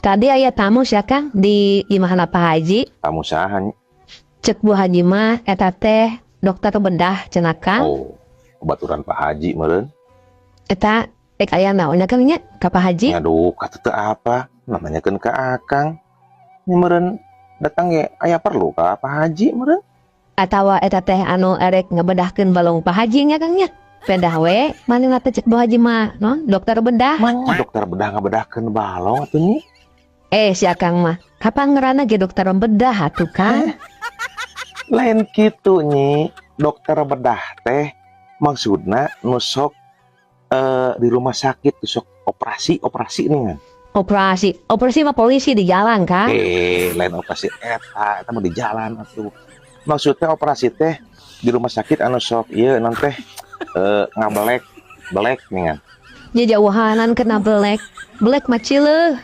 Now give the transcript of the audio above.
Tadi aya tamu sia, Kang, di imahna Pak Haji. Tamu saha, Nyi? Cek Bu Haji mah eta teh dokter bedah cenah, Kang. Oh, baturan Pak Haji meureun. Eta rek aya naon nya, Kang, nya ka Pak Haji? Aduh, kata teu apa? Nanyakeun ka Akang. Nya meureun datang ge aya perlu ka Pak Haji meureun. Atawa eta teh anu erek ngebedahkeun balong Pak Haji nya, Kang, nya? Pedah we, manehna teh cek Bu Haji mah, no, dokter bedah. Maenya dokter bedah ngabedahkeun balong atuh, Nyi? Eh, si Akang mah, kapan ngerana ge dokter bedah atuh, Kang? Lain kitu, Nyi. Dokter bedah teh maksudna nu sok di rumah sakit nu sok operasi operasi nih kan. Operasi, operasi mah polisi di jalan, Kang. Eh, lain operasi eta, eta mah di jalan atuh. Maksudnya operasi teh di rumah sakit anu sok ieu non teh ngabelek belek nih kan. Nya jauhanan kena belek. Belek mah cileuh.